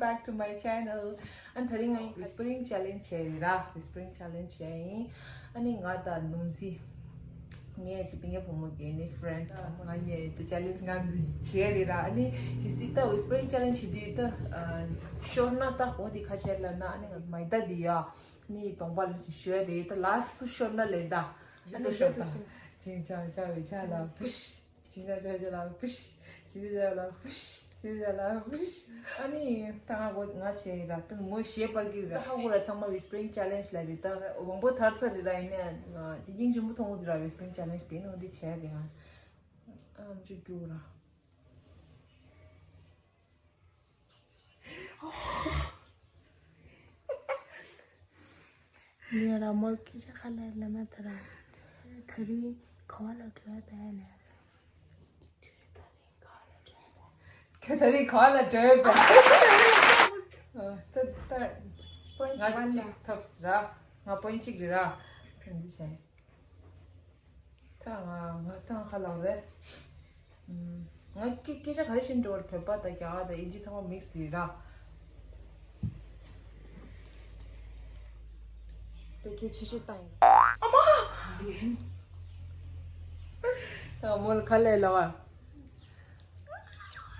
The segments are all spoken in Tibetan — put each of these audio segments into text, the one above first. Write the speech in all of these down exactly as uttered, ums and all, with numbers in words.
Back to my channel. ཨ་ནི་དེ་རིང་ང་whispering challenge བྱས་ཡིན་ར། Whispering challenge བྱས་ཡིན། ཨ་ནི་ང་དང་ནོར་འཛིན། ངའི་ཅི་པིང་ངའི་བུ་མོ་གི་ནི་friend ང་གཉིས་དེ་challenge ང་བྱས་རེད་ར། ཨ་ནི་གི་སྲིད་ད་whispering challenge དེ་ད་ཤོར་ན་ད་འོ་དེ་ཁ་ཤས་ལ་ན། ཨ་ནི་ང་མ་ད་དེ་ཡ་ནི་གདོང་པ་ལ་ཞིག་ཞོལ་དེ་ད་last་སུ་ཤོར་ན་ལེན་ད། ཨ་ནི་ཤོར་ད་ཅིང་ཅང་ཅང་བའི་ཅ་ལ་བུ་ཤི། ཅི་ཅ་ཅ་ཅ་ལ་བུཤ། ཅི་ཅ་ཅ་ལ་བུཤ། ཅི་ཅ་ཅ་ལ་བུཤ། ཨ་ནི་ད་ང་གོ་ང་བྱས་ར། ད་མོ་ཞེས་པར་གི་ར། ཧ་གོ་ར། ཚང་མ་whispering challenge ལ་རེད། ད་དབང་པོ་ཐར་ཚར་རེད་ར། ཡིན་ནའི་དེ་སྙིང་རྗེ་མོ་མཐོང་གི་ར། Whispering challenge དེ་ནང་དེ་བྱས་རེད། ཨ་ཨམ་ཅོ་རྒྱུག་ར། ངས་ར་མོར་སྐད་ཆ་ཁ་ལ་ལབ་ན། ད་ར་དེ་རིང་ག་བ་ལ་འགྲོ་བས་ལབ། ཁྱོད་དེ་རིང་ག་བ་ལ་འགྲོ་བས། ད་ད་ང་གཅིག་ཐོབ་ར། ང་point གཅིག་རེད་ར། ཕན་འདི་བྱས། ད་ང་ང་ཐང་ཁ་ལག་རེད། ང་སྐད་སྐད་ཆ་ག་རེ་བཤད་འགྲོ་བར། བོད་པ་དང་རྒྱ་གར་དང་ཨིན་ཇི་ཚང་མ་mix ཡིན་ར། དེ་སྐད་ཆ་ཤོད་སྟངས་ཡིན། ཨ་མ། ད་མོལ་ཁ་ལས་ལ་བ།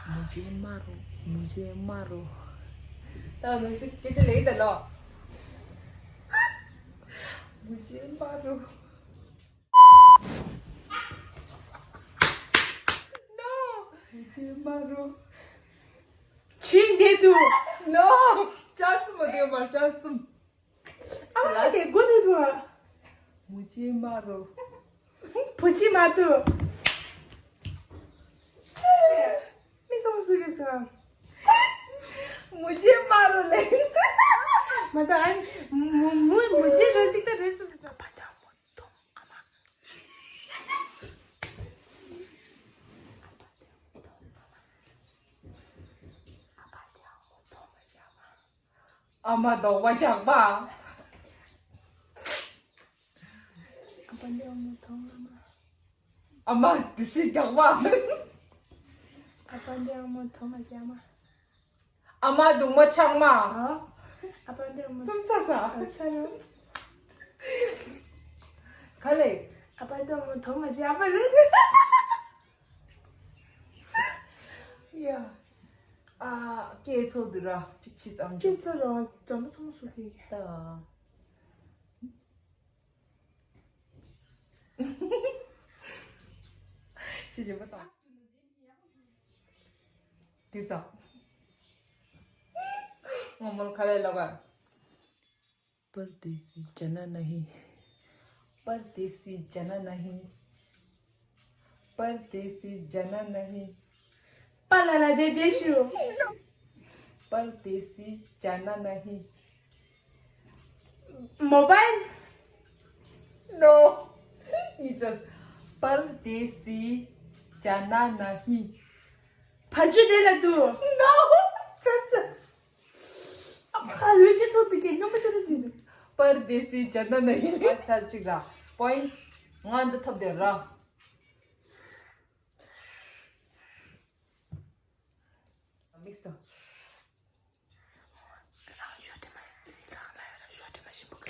मुझे मारो, मुझे मारो। ད་ནང་ཚིག་སྐད་ཆ་ལས་ད་ལོ། मुझे मारो। No. मुझे मारो। ཁྱོད་འདི་དུ། No. ཅག་གསུམ་མ་དེ་མ་ཅག་གསུམ། ཨ་མ་དེ་དགོ་ནི་དུ། मुझे मारो। བུ་ཅི་མ་དུ། མི་ཚང་སུ་རེད་ཟེར། मुझे मारो ལེ། མ་ད་ཨ་ནི་མུ་མུ་मुझे རོ་ཅིག་ད་རེད་ཟེར། ཨ་མ། ཨ་མ་དོག་པ་རྒྱག་པ། ཨ་ཕ་འདི་ཨ་མ་དོག་ཨ་མ། ཨ་མ་དེ་ཤི་རྒྱག་པ། ཨ་ཕ་འདི་ཨ་མ་དོག་མ་རྒྱག་མ། ཨ་མ་གདུང་མ་ཆག་མ། ཨ་ཕ་འདི་ཨ་མ། སུམ་ཚ་ས། ཨ་ཚ་ཡོད། ག་ལེ། ཨ་ཕ་འདི་ཨ་མ་དོག་མ་རྒྱག་པ་ལེ། ཡ། ཨ། སྐད་ཚོ་དུ་ར། ཅིག་ཕྱིས་ཨམ་ཅོ། སྐད་ཚོ་ར་འདྲ་མོ་ཚོང་སུ་གི། ད། ཤི་རྗེས་མ་དང་། དེ་ས། ངོ་མོལ་ཁ་ལས་ལོག་ག། परदेसी जाना नहीं। परदेसी जाना नहीं। परदेसी जाना नहीं। པ་ལ་ལ་དེ་དེ་ཤུ། परदेसी जाना नहीं। मोबाइल। No। परदेसी जाना नहीं। ཕ་ཇུ་དེ་ལ་དུ། No། ཚ་ཚ། ཨ་ལུས་ཀྱི་ཚོགས་དུ་གས་སྙོམས་པ་ཆེ་ད་ཅིག་འདུག། परदेसी जाना नहीं། ཨ་ཚར་གཅིག་ར། point ང་འདི་ཐོབ་དེ་ར། མིག་སོ། རང་ཤོ་དེ་མ་རང་ལ་ཡ་རང་ཤོ་དེ་མ་ཞིམ་པོ་ག།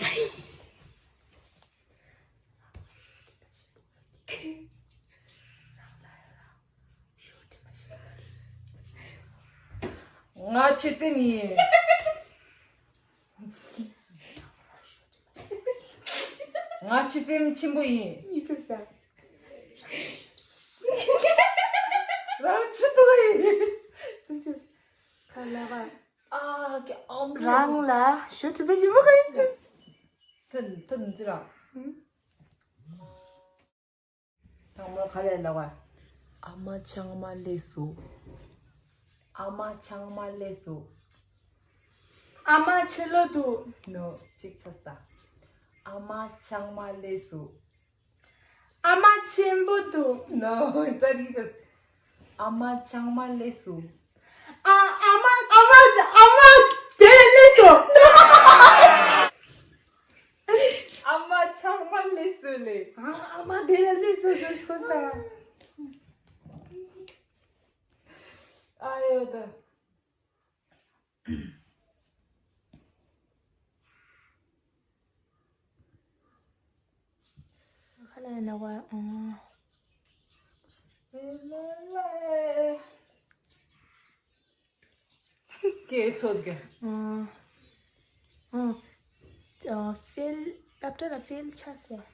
ང་ཆི་སེམས་ཡིན། ང་ཆི་སེམས་ཆེན་པོ་ཡིན། ཡིད་ཆེས་ས། རང་ཆི་ཏུ་ཡིན། སེམས་ཆེས་ཁ་ལ་བ། ཨ་ཀེ་ཨམ་རང་ལ་ཤོ་ཆི་པེ་ཞིམ་པོ་ག་ཡིན། ཐན་ཐན་ཅི་ར། དང་པོ་ག་ལས་ལབ་པ། ཨ་མ་ཆང་མ་ལས་སུ། ཨ་མ་ཆང་མ་ལས་སུ། ཨ་མ་ཆེ་ལོ་དུ། No། གཅིག་ཚ་ས། ཨ་མ་ཆང་མ་ལས་སུ། ཨ་མ་ཆེན་པོ་དུ། No། ད་རིག་ས། ཨ་མ་ཆང་མ་ལས་སུ། ཨ་ཨ་མ་ཨ་མ་ཨ་མ་དེ་ལས་སོ། ཨ་མ་ཆང་མ་ལས་སུ་ལེ། ཨ་ཨ་མ་དེ་ལས་སོ་ཟེར་ཤོ་ས། ཨ་ཡོ་ད། ཁ་ལ་ན་བ་ཨང་། སྐད་ཚོད་གི། ཨང་། ཨང་། ཨ། ཕིལ། སློབ་གྲྭ་ལ་ཕིལ་ཆགས་སོང་།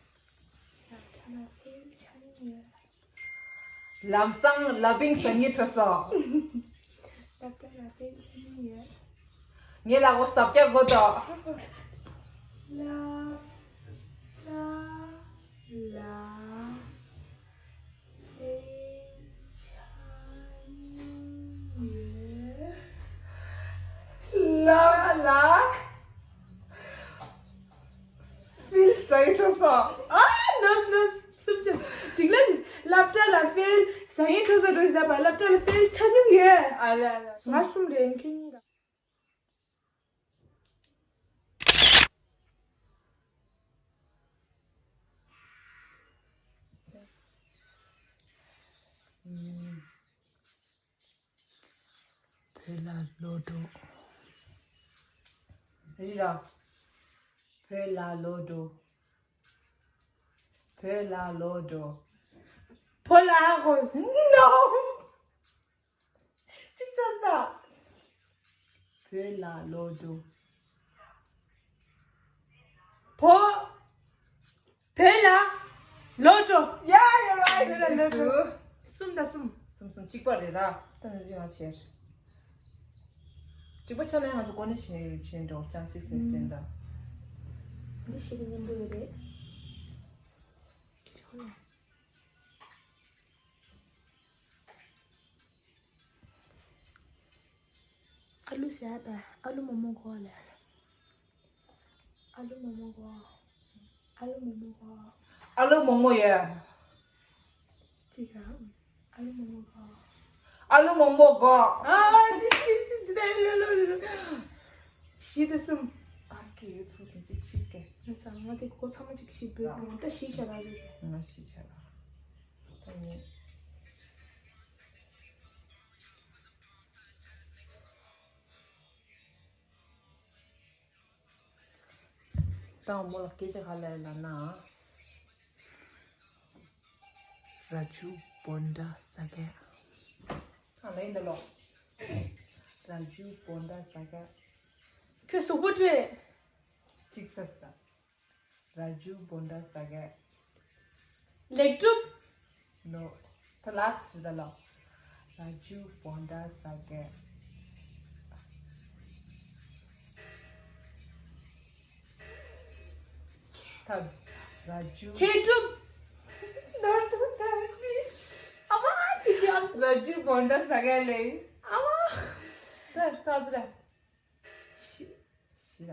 སློབ་གྲྭ་ལ་ཕིལ་ཆགས་ནི་ཡོད། ལམ་སང་ལ་བིང་ཟ་ངེས་འཕྲོད་སོང་། སློབ་གྲྭ་ལ་ཕིལ་ཆགས་ནི་ཡོད། ངས་ལ་འོ་ཟབ་རྒྱག་དགོས་དོ། ལ། ལ། ལ། ལ་ལ། ཕིལ་ཟ་ཡི་འཕྲོད་སོང་། ཨ། ནོ་ནོ། སུམ་ཅུ། འགྲིག་ལ། སློབ་གྲྭ་ལ་ཕིལ་ཟ་ཡི་འཕྲོད་སོང་། འགྲོ་ཞིག་ལ་བ་སློབ་གྲྭ་ལ་ཕིལ་ཆགས་ནི་ཡོད། ཨ་ལ་ལ། ང་གསུམ་རེད། ཁྱེད་གཉིས་ལ། བོད་ལ་ལོག་འགྲོ། རི་ར། བོད་ལ་ལོག་འགྲོ། བོད་ལ་ལོག་འགྲོ། བོད་ལ་ཧ་གོ། No། གཅིག་ཙམ་ད། བོད་ལ་ལོག་འགྲོ། བོ། བོད་ལ་ལོག་འགྲོ། Yeah, you're right. བོད་ལ་ལོག་འགྲོ། གསུམ་དང་གསུམ། གསུམ་གསུམ་གཅིག་པ་རེད་ར། ད་ནི་ང་བྱས། གཅིག་པ་ཆ་ལ་ང་ཚོ་གོ་ནས་བྱས་བྱས་འགྲོ། chances next time ད། འདི་ཞིག་གི་སྙན་པོ་ཡོད་རེད། ཨ་ལུ་ཟེར་ཡ་ད། ཨ་ལུ་མོག་མོག་གོ་ལ། ཨ་ལུ་མོག་མོག་གོ། ཨ་ལུ་མོག་མོག་གོ། ཨ་ལུ་མོག་མོག་ཡ། ཅི་ག་ཨ་ལུ་མོག་མོག་གོ། ཨ་ལུ་མོག་མོག་གོ། ཨ་ཏི་ཏི་ཏི་ཏི་ཏི་ལོ་ལོ་ལོ། བཞི་དང་གསུམ། ཨ་ཀེ་ཡོད་ཚོད་ཀྱི་གཅིག་ཕྱིས་ཀེ། ང་ཚང་མ་དེ་གོ་ཚང་མ་གཅིག་ཤི་བོས་བོས་ད་བཞི་བྱ་ར་རེད། ང་བཞི་བྱ་ར། ད་ངས། ད་མོ་ལ་སྐད་ཆ་ག་ལ་ལབ་ན། ར་ཇུ་བོན་ཌ་ཟ་ག་ཨ་ལེན་ད་ལོ། ར་ཇུ་བོན་ཌ་ཟ་ག་ཁྱོད་གཟུགས་པོ་སྤྲད། གཅིག་ཙམ་ད། ར་ཇུ་བོན་ཌ་ཟ་ག་ལེགས་གྲུབ། No། ད་ལ་སི་ད་ལོ། ར་ཇུ་བོན་ཌ་ཟ་ག་ད་ར་ཇུ། མཁས་གྲུབ། ནར་སི་ཐེ་ར་པི། ཨ་མ་ཀི་ཀི་ཨམ། ར་ཇུ་བོན་ཌ་ཟ་ག་ལེ། ཨ་མ། ད་ད་ཟེར། ཤི། ཤི་ར།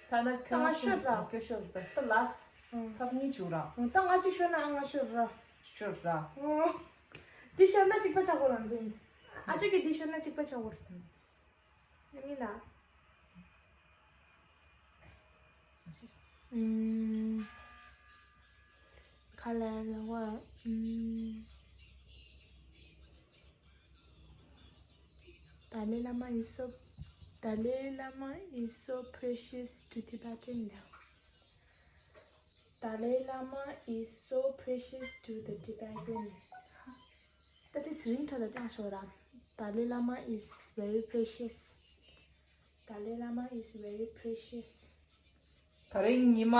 ད་ན་ད་ང་ཤོད་ར། ཁྱོད་ཤོད་ད་ད་ལ་སི། ཨང་། ཚར་གཉིས་བྱུང་ར། ཨང་། ད་ང་གཅིག་ཤོད་ན་ཨ་ང་ཤོད་ར། ཤོད་ར། ཨང་། འདི་ཤོད་ན་གཅིག་པ་ཆགས་གོ་རང་བཞིན། ཨ་ཅག་གིས་འདི་ཤོད་ན་གཅིག་པ་ཆགས་གོ་ར། ཨ་ནི་ན། ཨུམ། ག་ལ་ལ་བ། ཨུམ། Dalai Lama is so, Dalai Lama is so precious to Tibetan. Dalai Lama is so precious to the Tibetan. That is ring to the Dalai Lama is very precious. Dalai Lama is very precious. ད་རིང་ཉི་མ།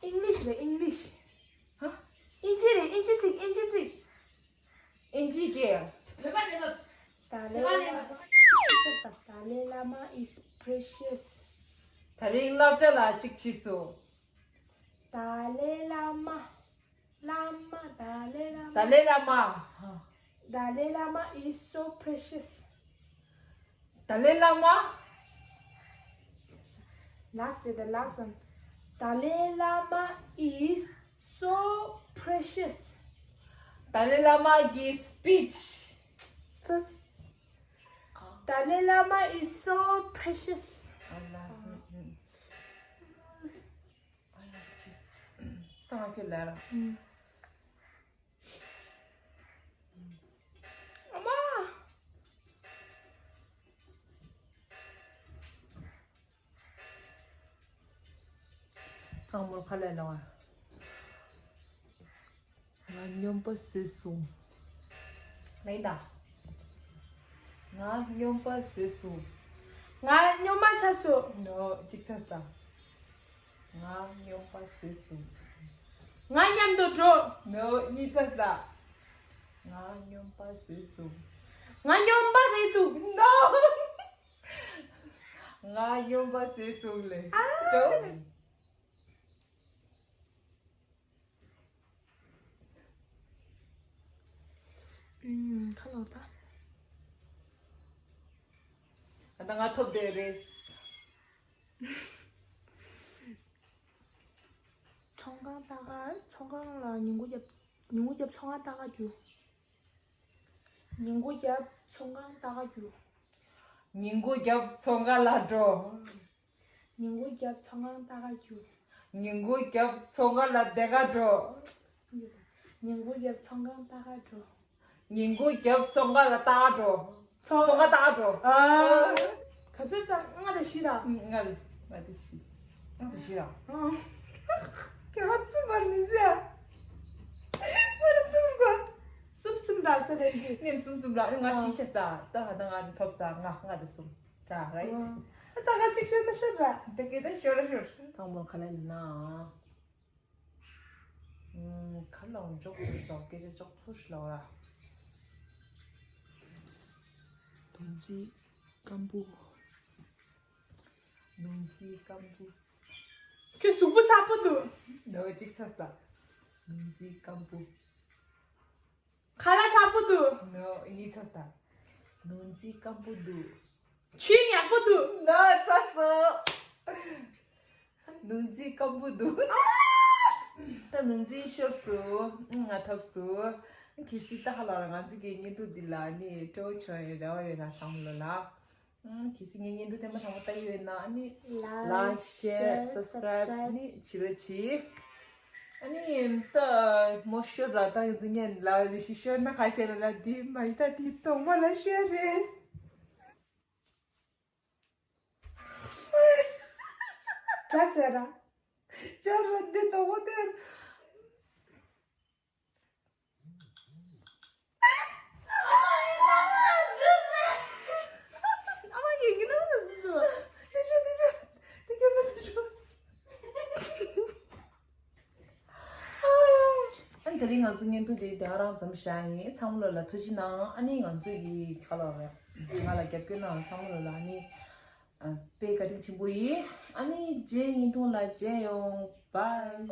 English རེད། English. ཧ། དབྱིན་ཇི་རེད། དབྱིན་ཇི་ཚིག་དབྱིན་ཇི་ཚིག་དབྱིན་ཇི་སྐད། བོད་པ་རེད་པ། Dalai Lama. Dalai Lama is precious. ད་རིང་སློབ་གྲྭ་ལ་གཅིག་ཕྱིས་སོང་། Dalai Lama. Lama, Dalai Lama. Dalai Lama. Dalai Lama is so precious. Dalai Lama. Last, the last one. Dalai Lama is so precious. Dalai Lama གི་སི་པིཆ། Just, Dalai Lama is so precious. ད་ང་ཁྱོད་ལ་ར། ཨ་མ། དང་མོར་ཁ་ལས་ལ་བ། ང་སྨྱོན་པ་བཟོས་སོང་། ལེན་ད། ང་སྨྱོན་པ་བཟོས་སོང་། ང་སྨྱོན་མ་ཆགས་སོང་། ནོ་གཅིག་ཚར་ད། ང་སྨྱོན་པ་བཟོས་སོང་། ང་མཉམ་དུ་འགྲོ། ནོ་གཉིས་ཚར་ད། ང་སྨྱོན་པ་བཟོས་སོང་། ང་སྨྱོན་པ་རེད་འདུག་ནོ། ང་སྨྱོན་པ་བཟོས་སོང་ལེ། ཨ། འགྲོ། ཨུམ། ཁ་ལོག་ད། ཨ་ད་ང་ཐོབ་བསྡད་རེད། ཚོང་ཁང་ལྟ་ག་ཚོང་ཁང་ལ་ཉིན་གུང་རྒྱབ། ཉིན་གུང་རྒྱབ་ཚོང་ཁང་ལྟ་ག་རྒྱུ། ཉིན་གུང་རྒྱབ་ཚོང་ཁང་ལྟ་ག་རྒྱུ། ཉིན་གུང་རྒྱབ་ཚོང་ཁང་ལ་འགྲོ། ཉིན་གུང་རྒྱབ་ཚོང་ཁང་ལྟ་ག་རྒྱུ། ཉིན་གུང་རྒྱབ་ཚོང་ཁང་ལ་བསྡད་ག་འགྲོ། ཉིན་གུང་རྒྱབ་ཚོང་ཁང་ལྟ་ག་འགྲོ། ཉིན་གུང་རྒྱབ་ཚོང་ཁང་ལ་ལྟ་ག་འགྲོ། ཚོང་ཚོང་ཁང་ལྟ་ག་འགྲོ། ཨ། ག་ཚོད་ད་ལྔ་དང་བཞི་ར། ལྔ་དང་ལྔ་དང་བཞི། ལྔ་དང་བཞི་ར། ཨ། ཁྱེད་རང་གསུམ་པར་ནི་ཟེར། ཁྱེད་རང་གསུམ་པ། གསུམ་གསུམ་ར་ཟེར་རེད་ཅི། ངས་གསུམ་གསུམ་ར། ང་ཨ། བཞི་ཆ་ས། ད་ང་ད་ང་ཐོབ་ས་ང་ལྔ་དང་གསུམ་ར། རའིཊ། ཨ། ད་ང་གཅིག་ཤོར་ན་ཤོར་ར། ད་གེ་ད་ཤོར་ར་ཤོར། དང་པོ་ག་ལ་ཡིན་ན། ཨུམ། ཁ་ལོག་འཇོག་ཐུབ་ཤི་ལོག་སྐད་ཆ་འཇོག་ཐུབ་ཤི་ལོག་ར། དོན་ཚིག་སྐམ་པོ། དོན་ཚིག་སྐམ་པོ། ཁྱོད་གཟུགས་པོ་ཚ་པོ་འདུག་ནོ་གཅིག་ཚར་ད། དོན་ཚིག་སྐམ་པོ། ཁ་ལག་ཚ་པོ་འདུག་ནོ་གཉིས་ཚར་ད། དོན་ཚིག་སྐམ་པོ་འདུག་ཆུ་ཡག་པོ་འདུག་ནོ་ཚར་སོང་། དོན་ཚིག་སྐམ་པོ་འདུག་ད་དོན་ཚིག་ཤོར་སོང་། ང་ཐོབ་སོང་། གལ་སྲིད་ད་ཧ་ལ་ར་ང་ཚོ་གི་བརྙན་ཐུང་འདི་ལ་ནི་སྤྲོ་བོ་བྱུང་ཡོད་རེ་བ་ཡོད་ན་ཚང་མ་ལོ་ལ། ཨང་། གལ་སྲིད་ངའི་བརྙན་ཐུང་ཐེངས་མ་དང་པོ་ལྟ་ཡི་ཡོད་ན་ཨ་ནི། Like, like, share, share, subscribe subscribe ནི་བྱེད་རོགས་གྱིས། ཨ་ནི་ད་མོ་ཤོར་ར་ད་ཡིན་ཚུལ་ངས་ལ་ལི་ཤི་ཤོར་ན་ཁ་ཤས་ལ་ལ་འདི་མ་ཡི་ད་འདི་གཏོང་མ་ལ་ཤོར་རེད། ཅག་ཟེར་ར། ཅག་ར་འདི་གཏོང་མ་དེར། ཨ་མ་ངའི་ཉིན་ནང་ལ་ཟི་ཟི་བ། དེ་ཤོད་དེ་ཤོད་དེ་ཁྱོད་མ་ཟི་ཤོད། ཨ་ནི་དེ་རིང་ང་ཚོ་བརྙན་ཐུང་དེ་དེ་ག་རང་མཚམས་བཞག་ཡིན། ཚང་མ་ལོ་ལ་ཐུགས་རྗེ་གནང་། ཨ་ནི་ང་ཚོ་གི་ཁ་ལོ་རེད། ང་ལ་རྒྱབ་སྐྱོར་གནང་ཚང་མ་ལོ་ལ་ཨ་ནི་དཔེ་བཀའ་དྲིན་ཆེན་པོ་ཡིན། ཨ་ནི་རྗེས་བརྙན་ཐུང་ལ་མཇལ་ཡོང་། Bye.